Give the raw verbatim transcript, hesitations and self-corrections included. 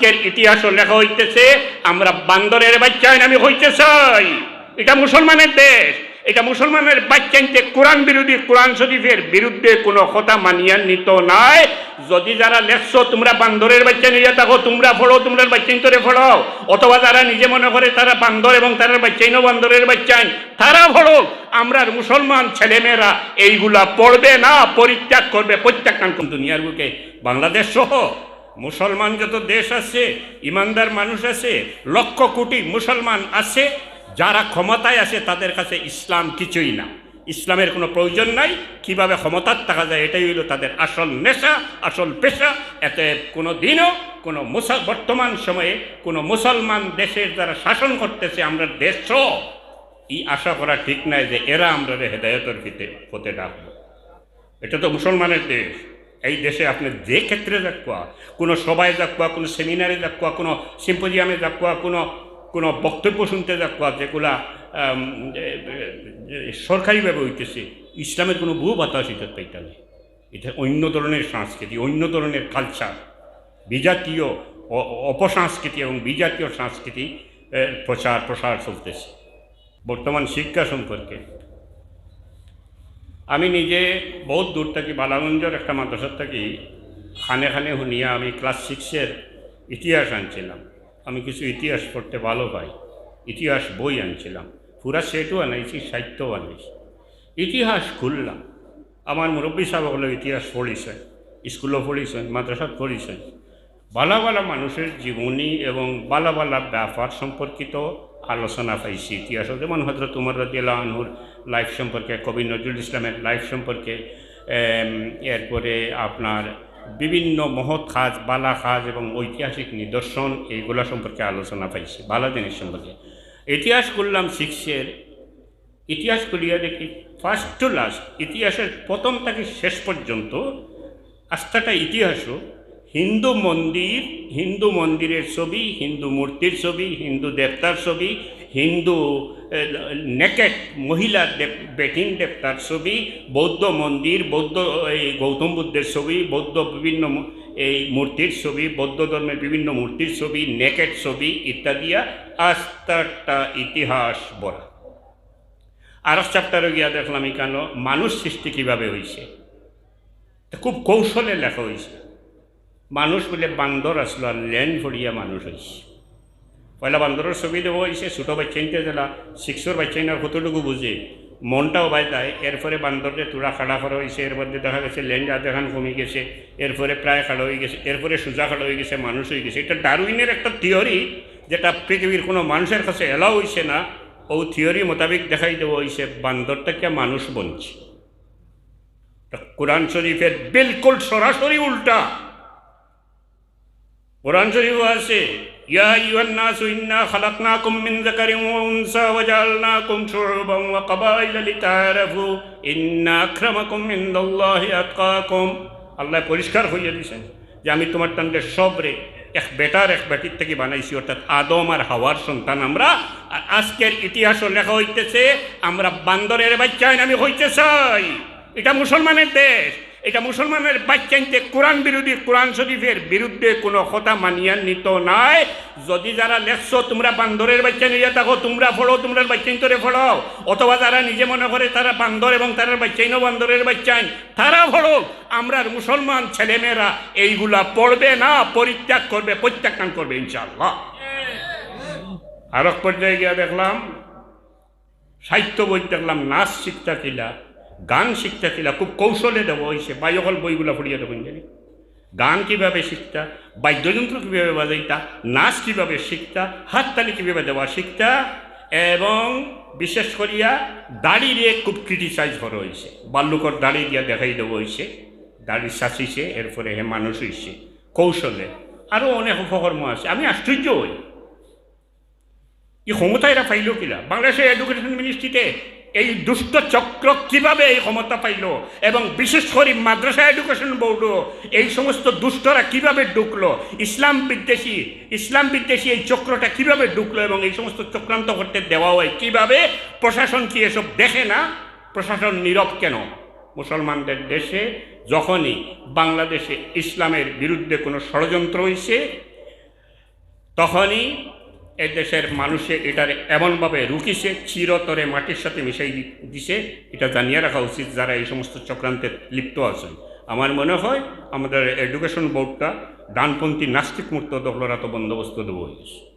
এর ইতিহাসও লেখা হইতেছে, আমরা বান্দরের বাচ্চাইন, আমি কইতে চাই, এটা মুসলমানের দেশ, এটা মুসলমানের বাচ্চাইনতে কোরআন বিরোধী, কোরআন শরীফের বিরুদ্ধে কোনো কথা মানিয়া নিত নায়। যদি যারা লেখছো, তোমরা বান্দরের বাচ্চাইন অইয়া থাকো, তোমরা পড়ো, তোমরার বাচ্চাইনতরে পড়াও, অথবা যারা নিজে মনে করে তারা বান্দর এবং তারার বাচ্চাইনও বান্দরের বাচ্চাইন, তারা পড়ো। আমরার মুসলমান ছেলেমেয়েরা এইগুলা পড়বে না, পরিত্যাগ করবে, প্রত্যাখ্যান করবে। দুনিয়ার বুকে বাংলাদেশ সহ মুসলমান যত দেশ আছে, ইমানদার মানুষ আছে, লক্ষ কোটি মুসলমান আছে, যারা ক্ষমতায় আছে, তাদের কাছে ইসলাম কিছুই না, ইসলামের কোনো প্রয়োজন নাই। কিভাবে ক্ষমতাত থাকা যায়, এটাই হইল তাদের আসল নেশা, আসল পেশা। এতে কোনো দিনও কোনো মুসল-, বর্তমান সময়ে কোনো মুসলমান দেশের যারা শাসন করতেছে, আমরা দেশ সহ, এই আশা করা ঠিক নয় যে এরা আমরারে হেদায়তের পথে, পথে ডাকবো। এটা তো মুসলমানের দেশ। এই দেশে আপনি যে ক্ষেত্রে যাকুয়া, কোনো সভায় যাকুয়া, কোনো সেমিনারে যাকুয়া, কোনো সিম্পোজিয়ামে যাকুয়া, কোনো, কোনো বক্তব্য শুনতে যাকুয়া, যেগুলা, আম, এ, এ, এ, সরকারিভাবে হইতেছে, ইসলামের কোনো বু বাতাস এটার পাইতা নেই। এটা অন্য ধরনের সংস্কৃতি, অন্য ধরনের কালচার, বিজাতীয় অ-, অপসংস্কৃতি এবং বিজাতীয় সংস্কৃতি, এ, প্রচার প্রসার চলতেছে। বর্তমান শিক্ষা সম্পর্কে আমি নিজে বহুত দূর থাকি, বালাগঞ্জর একটা মাদ্রাসা থাকি, খানে খানে শুনিয়া আমি ক্লাস সিক্সের ইতিহাস আনছিলাম। আমি কিছু ইতিহাস পড়তে ভালো পাই, ইতিহাস বই আনছিলাম, পুরা সেটও আনাইছি, সাহিত্যও আনাইছি। ইতিহাস খুললাম, আমার মুরব্বী সাহেব হলো ইতিহাস পড়িছেন, স্কুলও পড়িছেন, মাদ্রাসাত পড়িছেন। বালা বালা মানুষের জীবনী এবং বালা বালা ব্যাপার সম্পর্কিত আলোচনা পাইছি ইতিহাসে, যেমন হযরত উমর রাদিয়াল্লাহু আনহুর লাইফ সম্পর্কে, কবি নজরুল ইসলামের লাইফ সম্পর্কে, এম, এরপরে আপনার বিভিন্ন মহৎ কাজ, বালা কাজ এবং ঐতিহাসিক নিদর্শন, এইগুলা সম্পর্কে আলোচনা পাইছি, বালা জিনিস সম্পর্কে। ইতিহাস করলাম সিক্সের, ইতিহাস খুলিয়া দেখি, ফার্স্ট টু লাস্ট, ইতিহাসের প্রথম থাকি শেষ পর্যন্ত আস্তাটা ইতিহাসও হিন্দু মন্দির, হিন্দু মন্দিরের ছবি, হিন্দু মূর্তির ছবি, হিন্দু দেবতার ছবি, হিন্দু, এ, নেকেড মহিলা দেব-, বেটিন দেবতার ছবি, বৌদ্ধ মন্দির, বৌদ্ধ, এই গৌতম বুদ্ধের ছবি, বৌদ্ধ বিভিন্ন ম-, এই মূর্তির ছবি, বৌদ্ধ ধর্মের বিভিন্ন মূর্তির ছবি, নেকেড ছবি ইত্যাদিয়া আস্তাটা ইতিহাস ভরা। আর এক চ্যাপ্টারে গিয়া দেখলাম এখানো মানুষ সৃষ্টি কিভাবে হইছে। তা খুব কৌশলে লেখা হইছে। মানুষ বুলে বান্দর আসলো, আর ল্যান্ড পড়িয়া মানুষ হইছে। পয়লা বান্দরের ছবি দেওয়া হইছে, ছোট বাচ্চাইন্তে যেলা, সিক্সর বাচ্চাইন আর কতটুকু বুঝে, মনটাও বায় তাই। এরপরে বান্দররে থুড়া খাড়া করা হইছে, এর মধ্যে দেখা গেছে ল্যান্ড আধা খান কমি গেছে, এরপরে প্রায় খাড়া হয়ে গেছে, এরপরে সোজা খাড়া হয়ে গেছে, মানুষ হয়ে গেছে। এটা ডারউইনের একটা থিওরি, যেটা পৃথিবীর কোনো মানুষের কাছে এলাও হইছে না। ও থিওরি মোতাবেক দেখাই দেওয়া হইছে বান্দর থেকে মানুষ বনছে। তা কোরআন শরীফের বিলকুল সরাসরি উল্টা। কোরআন শরীফও আছে, "ইয়া আইয়ুহান নাসু ইন্না খালাকনাকুম মিন যাকারিন ওয়া উনসা ওয়া জাআলনাকুম শুউবান ওয়া কাবাইলা লিতাআরাফু, ইন্না আকরামাকুম ইনদাল্লাহি আতকাকুম।" আল্লাহ পরিষ্কার হইয়া দিছেন যে আমি তোমার তানকে সবরে এক বেটার এক বেটির থেকে বানাইছি, অর্থাৎ আদম আর হাওয়ার সন্তান আমরা। আর আজকের ইতিহাসও লেখা হইতেছে, আমরা বান্দরের বাচ্চাইন, আমি কইতে চাই, এটা মুসলমানের দেশ, এটা মুসলমানের বাচ্চাইন্তে কোরআন বিরোধী, কোরআন শরীফের বিরুদ্ধে কোনো কথা মানিয়া নিত নায়। যদি যারা লেখছো, তোমরা বান্দরের বাচ্চাইন অইয়া থাকো, তোমরা পড়ো, তোমরার বাচ্চাইন্তরে পড়াও, অথবা যারা নিজে মনে করে তারা বান্দর এবং তারার বাচ্চাইনও বান্দরের বাচ্চাইন, তারা পড়ো। আমরার মুসলমান ছেলেমেয়েরা এইগুলা পড়বে না, পরিত্যাগ করবে, প্রত্যাখ্যান করবে ইনশাআল্লাহ। আরক পর্যায়ে গিয়া দেখলাম, সাহিত্য বই দেখলাম, নাচ শিখতা কিলা, গান শিখতা কিলা, খুব কৌশলে দেওয়া হইছে। ভাই অকল বইগুলা পড়িয়া দেখইন জানি, গান কিভাবে শিখতা, বাদ্যযন্ত্র কিভাবে বাজাইতা, নাচ কিভাবে শিখতা, হাততালি কিভাবে দেওয়া শিখতা, এবং বিশেষ করিয়া দাড়িরে খুব ক্রিটিসাইজ করা হইছে। ভাল্লুকর দাড়ি দিয়া দেখাই দেওয়া হইছে, দাড়ি চাচিছে, এরপরে হে মানুষ হইছে, কৌশলে। আরও অনেক অপকর্ম আছে। আমি আশ্চর্য হই, এই ক্ষমতা এরা পাইল কিলা? বাংলাদেশের এডুকেশন মিনিস্ট্রিতে এই দুষ্ট চক্র কিভাবে এই ক্ষমতা পাইল? এবং বিশেষ করে মাদ্রাসা এডুকেশন বোর্ডও এই সমস্ত দুষ্টরা কিভাবে ঢুকলো? ইসলাম বিদ্বেষী, ইসলাম বিদ্বেষী এই চক্রটা কিভাবে ঢুকলো এবং এই সমস্ত চক্রান্ত করতে দেওয়া হয় কিভাবে? প্রশাসন কি এসব দেখে না? প্রশাসন নীরব কেন? মুসলমানদের দেশে যখনই বাংলাদেশে ইসলামের বিরুদ্ধে কোনো ষড়যন্ত্র হইছে, তখনই এদেশের মানুষে এটারে এমনভাবে রুকিছে, চিরতরে মাটির সাথে মিশাই দি-, দিছে। এটা জানিয়া রাখা উচিত যারা এই সমস্ত চক্রান্তে লিপ্ত আছইন। আমার মনে হয় আমাদের এডুকেশন বোর্ডটা ডানপন্থী নাস্তিক মুক্ত দলরা তো বন্দোবস্ত দেবো হয়েছে।